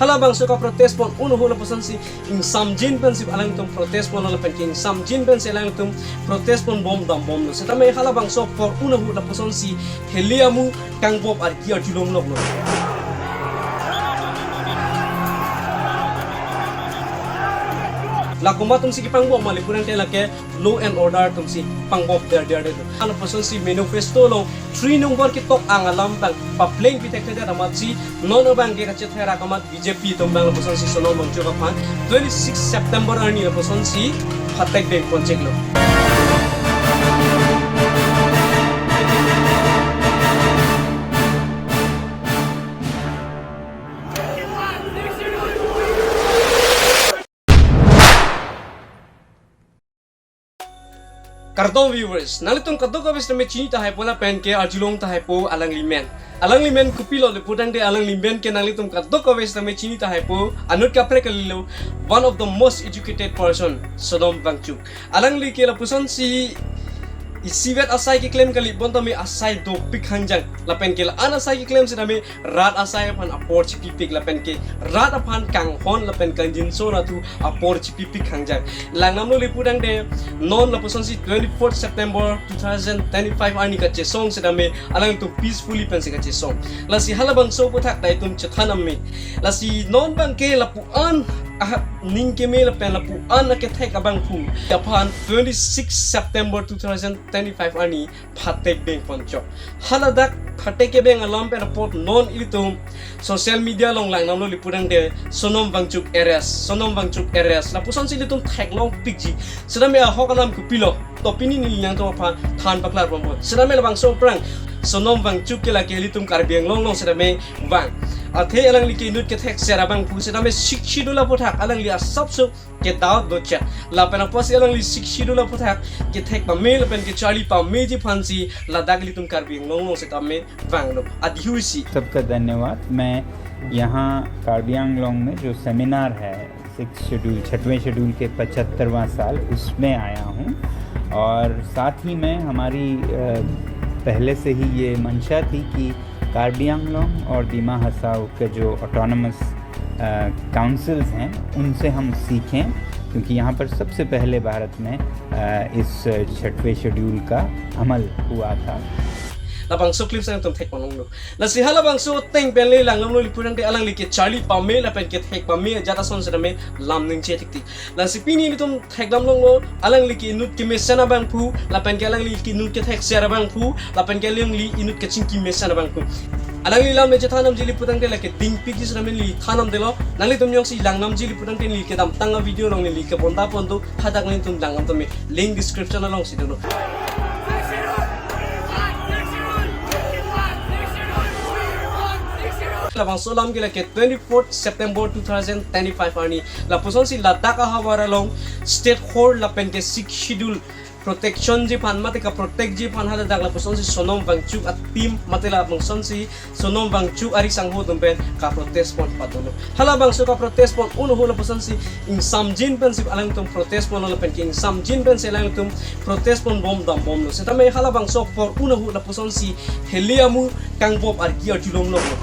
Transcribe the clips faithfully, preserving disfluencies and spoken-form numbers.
Halabangso ka-protest pon un ahut lapusonsi ingsamjin pensi alangtum protest ponlo lapen ke ingsamjin pensi alangtum protest pon bom dam bomlo. Setame halabangso apor un ahut lapusonsi heli amu kangbop arki arjulong loklo. La komat atumsi kepangbo ma le purangke lake law and order atumsi pangbop derder det. Halapusonsi manifesto along three number ketok ang alam abang papleng pithekthe det amatsi non abangke kachethera kamat B J P atum abang lapusonsi Sonam Wangchuk aphan twenty-six September arni lapusonsi phatek beng poncheklo. Kardom viewers, nanglitum kadokave setame chini tahaipo lapen ke arjulong tahaipo alangli men. Alangli men kopilo le putangte alangli men ke nanglitum kadokave setame chini tahaipo, anut kaprek kalilo, one of the most educated person, Sonam Wangchuk. Alangli ke lapusonsi isivet asai keklem kali bonta me asai dopik hangjang. Lapen ke la-an asai keklem setame rat asai aphan apor chipipik lapen ke rat aphan kanghon lapen kangjinso ratu apor chipipik hangjang. Langdamlo le putangte non lapusonsi twenty-fourth September two thousand twenty-five arni kachesong setame alangtum peacefully pensi kachesong. Lasi halabangso aphuthak ta itum chethan amme. Lasi non abangke lapu-an aning keme lapen lapu-an akethek abangphu aphan twenty-six September two thousand twenty-five arni phatek beng ponchok. Haladak phatek kebeng alam pen apot non ilitum social media along langdamlo le putangte Sonam Wangchuk arrest, Sonam Wangchuk arrest lapusonsi ilitum theklongpikji. Setame ahok alam kopilo? To pini neli nangtum aphan than paklar bompo. Setame labangso aphrang Sonam Wangchuk ke lake ilitum Karbi Anglong along setame vang. Athe alangli ke inut kethekser abangphu setame Sixth Schedule aphuthak alangli asapso kedao dochet. Lapen apotsi alangli Sixth Schedule aphuthak kethek pame lapen kecharli pameji aphansi ladak ilitum Karbi Anglong along setame vanglo. Adihursi. सबका धन्यवाद। मैं यहाँ कार्बी आंगलोंग में जो सेमिनार है six schedule, छठवें शेड्यूल के पचहत्तरवां साल, उसमें आया हूँ। और साथ ही में हमारी, अ, पहले से ही ये मंशा थी कि कार्बी आंगलोंग और दिमा हसाओ के जो ऑटोनमस, अ, काउंसिल्स हैं, उनसे हम सीखें, क्योंकि यहाँ पर सबसे पहले भारत में, अ, इस छठवें शेड्यूल का अमल हुआ था। Labangso clips nangtum thek ponlonglo. Lasi halabangso ateng pen le langdamlo le putangte alangli kecharli pame lapen kethek pame ajat ason setame lam ningje thikthik. Lasi pini ilitum thekdamlonglo, alangli ke inut kemesen abangphu lapen ke alangli ke inut kethekser abangphu lapen ke alangli inut kachingki mesen abangphu. Alangli lam le chethan damji le putangte lake dingpikji setame neli than damdelo. Nanglitum jongsi langdamji le putangte neli kedamtang avideo along neli kebonta pon do, hadak nanglitum langdam tame, link description alongsi dolo. Labangso alam ke lake twenty-fourth September two thousand twenty-five arni lapusonsi ladak ahavar along state court lapen ke Sixth Schedule protectionji aphan mate ka-protectji aphan haladak lapusonsi Sonam Wangchuk a-team mate lapuson si Sonam Wangchuk ari sangho atum pen ka-protest pon padolo. Halabangso ka-protest pon un ahut lapusonsi ingsamjin pensi alangtum protest ponlo lapen ke ingsamjin pensi alangtum protest pon bom dam bomlo. Setame halabangso apor un ahut lapusonsi heli amu kangbop arki arjulong loklo.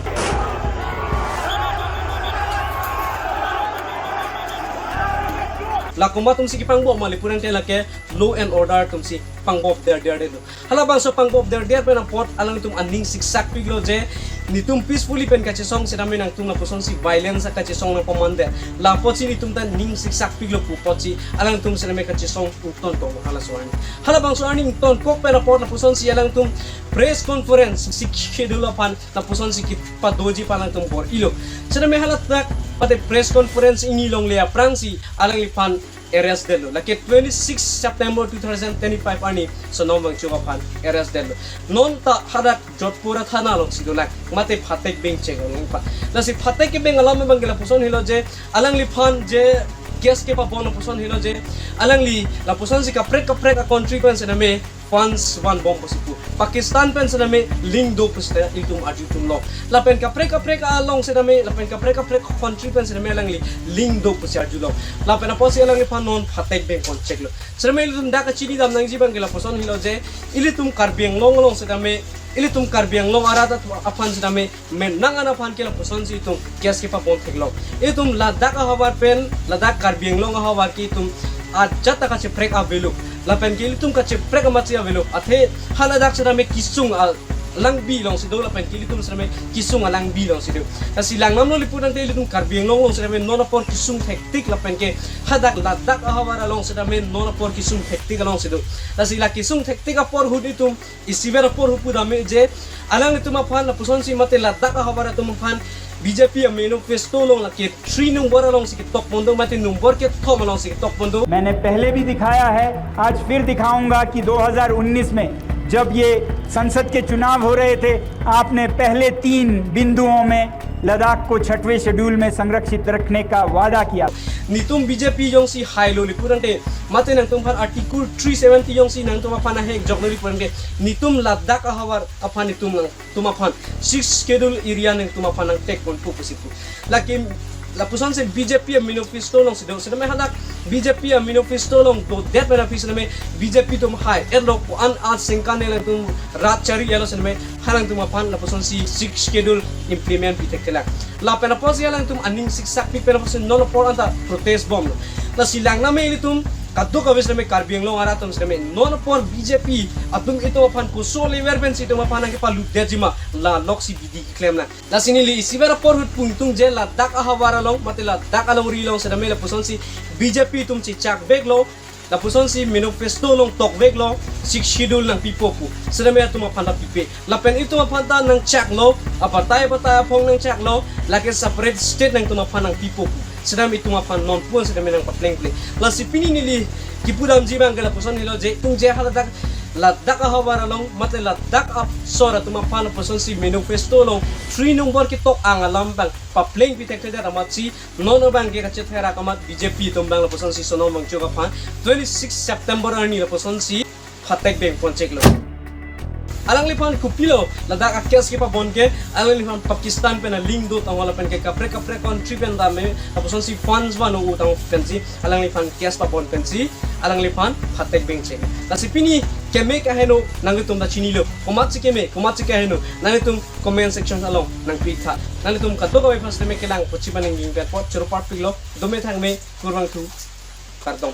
La komat atumsi kepangbo ma le purangke lake law and order atumsi pangbop derder detlo. Halabangso pangbop derder pen apot alangtum aning siksak piklo je netum peacefully pen kachesong setame nangtum lapusonsi violence akachesong nangpamandet. La apotsi netum ta ning siksak piklo pu apotsi alangtum setame kachesong ingtonkok halaso arni. Halabangso arni ingtonkok pen apot lapusonsi alangtum press conference Sixth Schedule aphan lapusonsi kepadoji aphan alangtum bor-ilo. Setame haladak pate press conference ingni longle aphrangsi alangliphan arrest detlo. Lake twenty-six September two thousand twenty-five arni Sonam Wangchuk aphan arrest detlo. Non ta hadak Jodhpur athana alongsi dolang. Mate phatek beng cheng along pa. Lasi phatek kebeng alam abangke lapuson helo je alangliphan je case kepabon lapuson helo je alangli lapusonsi kaprek kaprek a-country pen setame funds vanbom pusi pu. Pakistan pen setame link do pusi ta itum arjutunlo. Lapen kaprek kaprek along setame, lapen kaprek kaprek country pen setame alangli link do pusi arjulong. Lapen apotsi alangliphan non phatek beng poncheklo. Setame ilitum dak kachini dam nangji abangke lapuson helo je ilitum Karbi Anglong along setame Ilitum Karbi Anglong arat aphan sitame menang an aphan ke lapuson si itum case kepabon theklong. Itum ladak ahavar pen ladak Karbi Anglong ahavar ke itum ajat ta kacheprek avelo. Lapen ke ilitum kacheprek amatsi avelo. Athe haladak sitame kesung alangbi alongsi do, lapen ke ilitum sitame kesung alangbi alongsi do. Lasi lang namlo liputangte ilitum Karbi Anglong along sitame non apor kesung thektik, lapen ke hadak ladak ahavar along sitame non apor kesung thektik alongsi do. Lasi la kesung thektik apor ahut itum isiver apor ahut pudam je alanglitum aphan lapuson si mate ladak ahavar atum aphan B J P a-manifesto along lake three nombor alongsi ketok pon do mate nombor kethom alongsi ketok pon do. मैंने पहले भी दिखाया है, आज फिर दिखाऊंगा कि दो हज़ार उन्नीस में जब ये संसद के चुनाव हो रहे थे, आपने पहले तीन बिंदुओं में लद्दाख को छठवें शेड्यूल में संरक्षित रखने का वादा किया। Netum B J P jongsi hailo liputangte mate nangtum aphan Article three seventy jongsi nangtum aphan ahek joklo liputangte netum ladak ahavar aphan netum nangtum aphan Sixth Schedule area nangtum aphan nangtek ponpo pusi pu. Lake lapuson si B J P a-manifesto alongsi do. Sitame hadak B J P a-manifesto along dodet pen aphi sitame B J P atum hai erlo ko-an asengkan alangtum rat chari elo sitame halangtum aphan lapuson si Sixth Schedule implement pi thekthelang. Lapen apotsi alangtum aning siksak pi pen apotsi non apor anta protest bomlo. Lasi lang name ilitum kadokave sitame Karbi Anglong arat atum sitame non apor B J P atum itum aphan koso lever pensi itum aphan nangkepalutdetji ma, la loksi bidi keklemnang. Lasi neli isiver apor ahut pungtung je ladak ahavar along mate ladak alongri along sitame lapuson si B J P atum chechak veklo, lapuson si manifesto along tok veklo, Sixth Schedule nangpipo pu. Sitame atum aphan ta pipe. Lapen itum aphan ta nangchaklo, abatai batai aphong nangchaklo, lake separate state nangtum aphan nangpipo pu. Sitame itum aphan non pon sitame nangpaplengple. Lasi pini neli kipudamji abang ke lapuson helo je itum je haladak ladak ahavar along mate ladak apsor atum aphan lapuson si manifesto along three nombor ketok ang alam abang paplengpi thekthedet amatsi non abang ke kachetherak amat B J P atum abang lapuson si Sonam Wangchuk aphan twenty-six September arni lapuson si phatek beng poncheklo. Alangliphan kopilo ladak a-case kepabon ke, alangliphan Pakistan pen a-link do tangho lapen ke kaprek kaprek country pen dam me lapuson si funds vano u tangho pensi alangliphan case pabon pensi alangliphan phatek bengchek. Lasi pini keme kaheno nanglitum ta chinilo. Komatsi keme, komatsi kaheno, nanglitum comment section along nangpitha. Nanglitum kadokave aphan sitame kelang pochi paningding pen apot choro parpiklo. Dome thangme, kurvangthu, kardom.